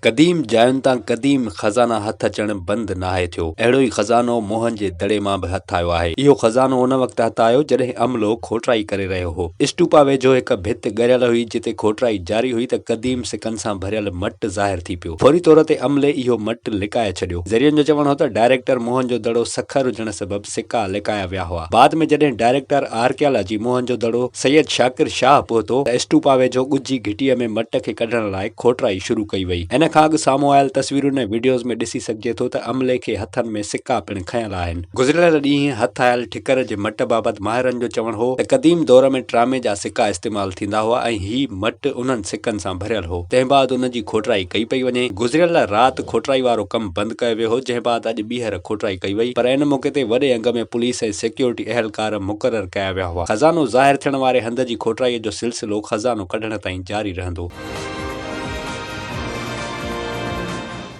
قديم جاين تان قديم خزانا هٿ اچڻ بند ناهي ٿيو. اهڙو ئي خزانو موهن جي دڙي مان به هٿ آيو آهي. اهو خزانو ان وقت هٿ آيو جڏهن عملو کوٽرائي ڪري رهيو هو. اسٽوپا ويجهو هڪ ڀت ڳريل هئي جتي کوٽرائي جاري هئي ته قديم سڪن سان ڀريل مٽ ظاهر ٿي پيو. فوري طور تي عملي اهو مٽ لڪائي ڇڏيو. ذريعن جو چوڻ هو ته ڊائريڪٽر موهن جو دڙو سکر هجڻ سبب سڪا لڪايا ويا هئا. بعد ۾ جڏهن ڊائريڪٽر آرڪيالاجي موهن جو دڙو سيد شاڪر شاهه پهتو ته اسٽوپا ويجهو ڳجهي گهٽيء ۾ مٽ کي ڪڍڻ لاء کوٽرائي شروع ڪئي وئي. ان کان اڳ سامهون آيل تصويرن ۽ وڊيوز ۾ ڏسي سگهجي ٿو ته عملي کي هٿن ۾ سڪا پڻ کنيل آهن. گذريل ڏينهن هٿ آيل ٺڪر جي مٽ بابت ماهرن جو چوڻ هو ته قديم دور ۾ ٽرامي جا سڪا استعمال ٿيندا هئا ۽ هي مٽ انهن سڪن سان ڀريل هو. تنهن بعد ان جي کوٽرائي ڪئي پئي وڃي. گذريل رات کوٽرائي وارو ڪم بند ڪيو ويو هو جنهن بعد اڄ ٻيهر کوٽرائي ڪئي وئي پر ان موقعي تي وڏي انگ ۾ پوليس ۽ سيڪيورٽي اهلڪار مقرر ڪيا ويا هئا. خزانو ظاهر ٿيڻ واري هنڌ جي کوٽرائي جو سلسلو خزانو ڪڍڻ تائين جاري رهندو.